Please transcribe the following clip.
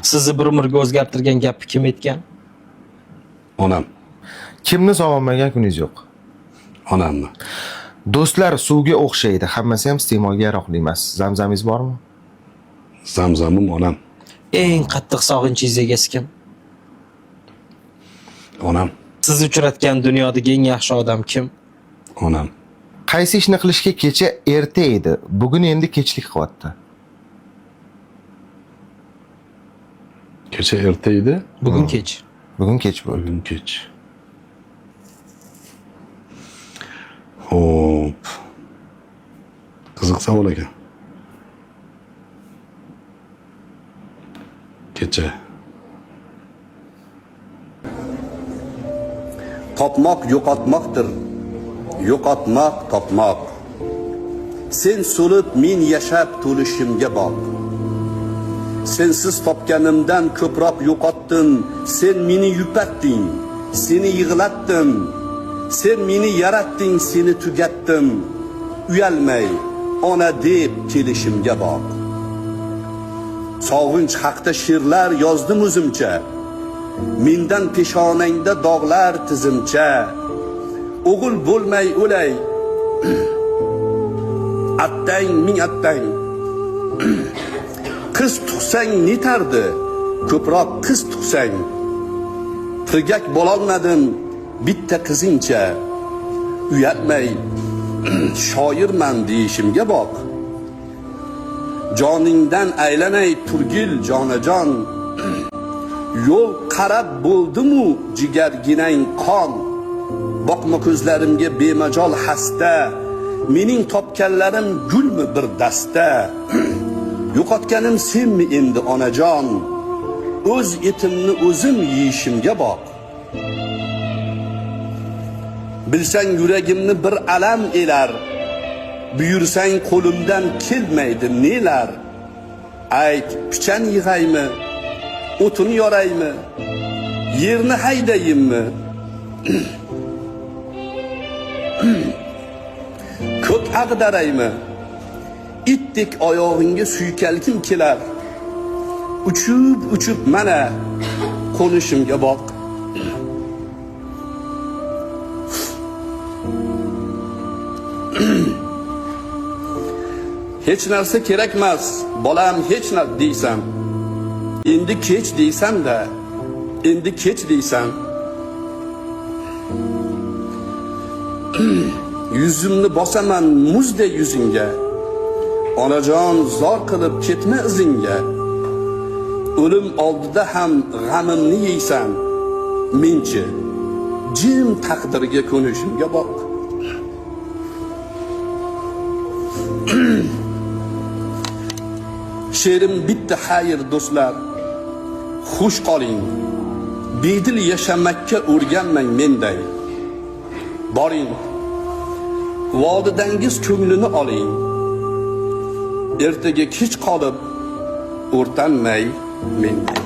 Sizni bir umrga o'zgartirgan gapni kim aytgan? Onam. Kimni sog'inmagan kuningiz yo'q? Onamni. Do'stlar suvga o'xshaydi, hammasi ham iste'molga yaroqli emas. Zamzamingiz bormi? Zamzamim onam. Eng qattiq sog'inchingiz egasi kim? Onam. Siz uchratgan dunyodagi eng yaxshi odam kim? Onam. Qaysi ishni qilishga kecha erta edi, bugun endi kechlik qilyapti. Kecha erta edi, Bugun kech. Bugun kech bo'ldi. bugun kech. Xo'p. Qiziq savol ekan. Kecha. Topmoq yo'qotmoqdir, yo'qotmoq topmoq. Sen so'lib, men yashab to'lishimga boq. Sensiz topganimdan ko'proq yo'qotdim. Sen meni yupatding, seni yig'latdim. Sen meni yaratding, seni tugatdim. Uyalmay ona deb kelishimga boq. Sog'inch haqda she'rlar yozdim o'zimcha. Mendan peshonangda dog'lar tizimcha. O'g'il bo'lmay o'lay. Attang ming attang. Qiz tug'sang netardi? Ko'proq qiz tug'sang. Tirgak bo'lolmadim bitta qizingcha. Uyatmay shoirman deyishimga boq. Joningdan aylanay turgil jonajon. Yo'l qarab bo'ldimu jigarginang qon. Boqma ko'zlarimga bemajol xasta. Mening topganlarim gulmi bir dasta. Yo'qotganim senmi endi onajon? O'z etimni o'zim yeyishimga boq. Bilsang yuragimni bir alam elar. Buyursang qo'limdan kelmaydi nelar. Ayt, pichan yig'aymi? O'tin yoraymi? Yerni haydayinmi? Ko'k ag'daraymi? Itdek oyog'ingga suykalgim kelar. Uchib uchib mana qo'nishimga boq. Hech narsa kerakmas, bolam, hech narsa deysan. Endi kech deysan-da, endi kech deysan. Yuzimni bosaman muzdek yuzingga. Onajon zor qilib ketma izingga. O'lim oldida ham g'amimni yeysan. Menchi jim taqdirga ko'nishimga boq. She'rim bitta, xayr do'stlar. Xush qoling. Bedil yashamakka o'rganmang menday. Boring. Volidangiz ko'nglini oling. Ertaga kech qolib o'rtanmay menday.